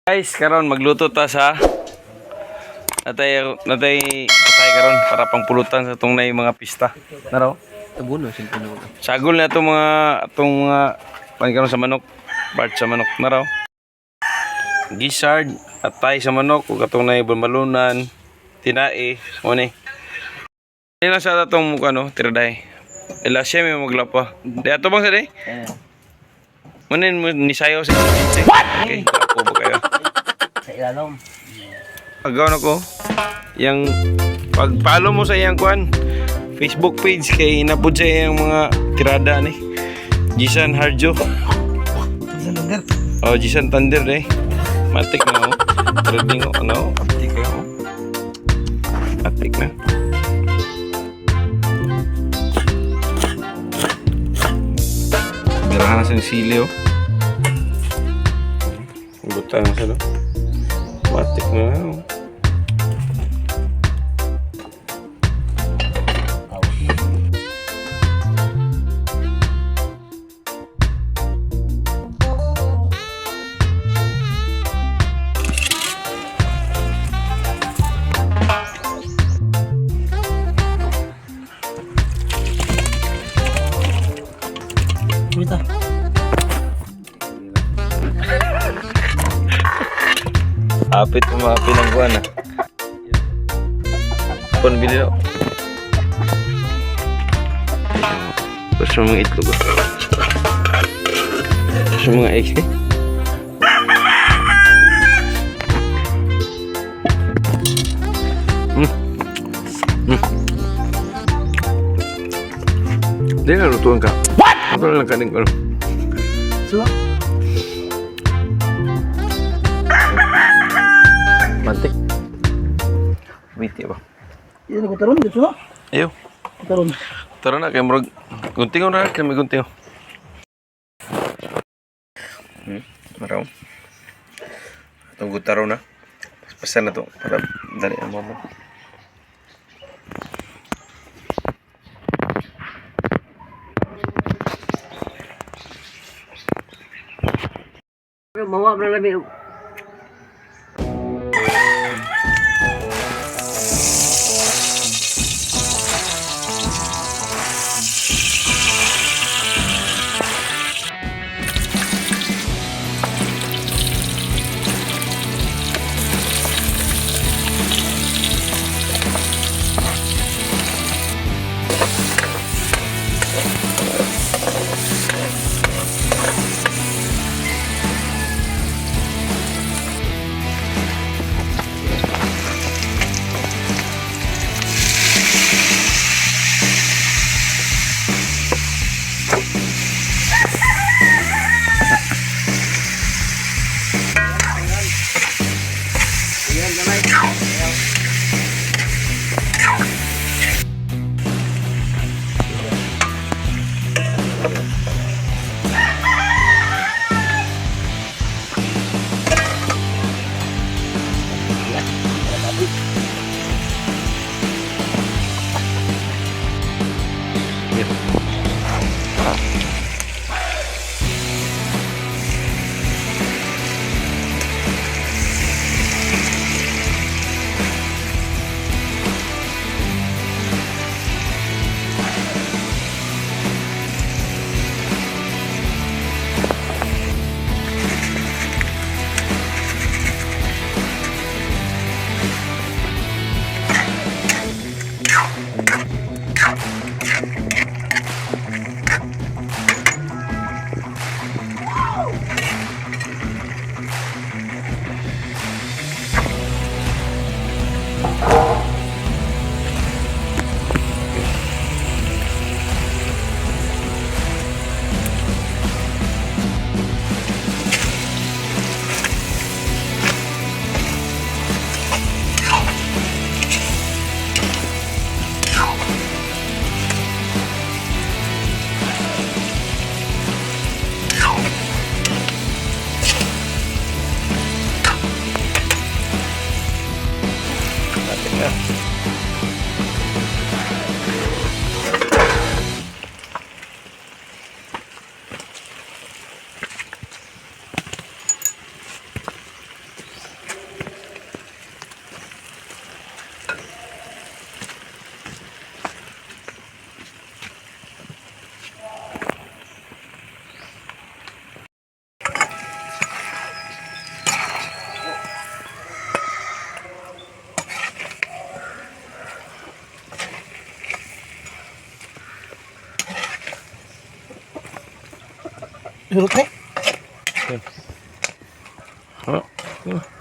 Guys, karon magluto ta sa natay natay patay karon para pangpulutan sa tungnay mga pista. Naro? Tabuno, simple na ko. Sagol na itong mga pan karon sa manok, part sa manok naro. Gizzard, atay sa manok ug atong nay bulmalunan, tinae, mo ni. Ini lang sa atong ano, tiraday. Ila siya may maglapa. Di ato bang sa day? Eh, Munin mo ni sayo sa. What? Okay, ako ba kayo? sa ilalom. Pagaw na ko. Yang pag-follow mo sa iyang kuan Facebook page kay napud sa iyang mga tirada ni. Jisan Harjo. Sa lugar. Oh, Jisan Thunder eh. Matik na oh. Trading oh, ano, matik na oh. Matik na. Birahan na siyang sili oh. Butang na siya no. Matik na oh. Kumita. Apit mo mga pinangguan ah. Pon bili no. Gusto mo mga itlog ah. Gusto mo mga eggs eh. Di na lutuan ka. What? Ito na lang kanin ko. Suwa. Mantik. Wait, ba? Yan ko taron dito. Ayo. Taron. Tara na kay murag gunting na kay may gunting. Maraw. Itong gutaro na. Pasan na to para dali ang mama. Mawa na lami. Surot ni. Oh.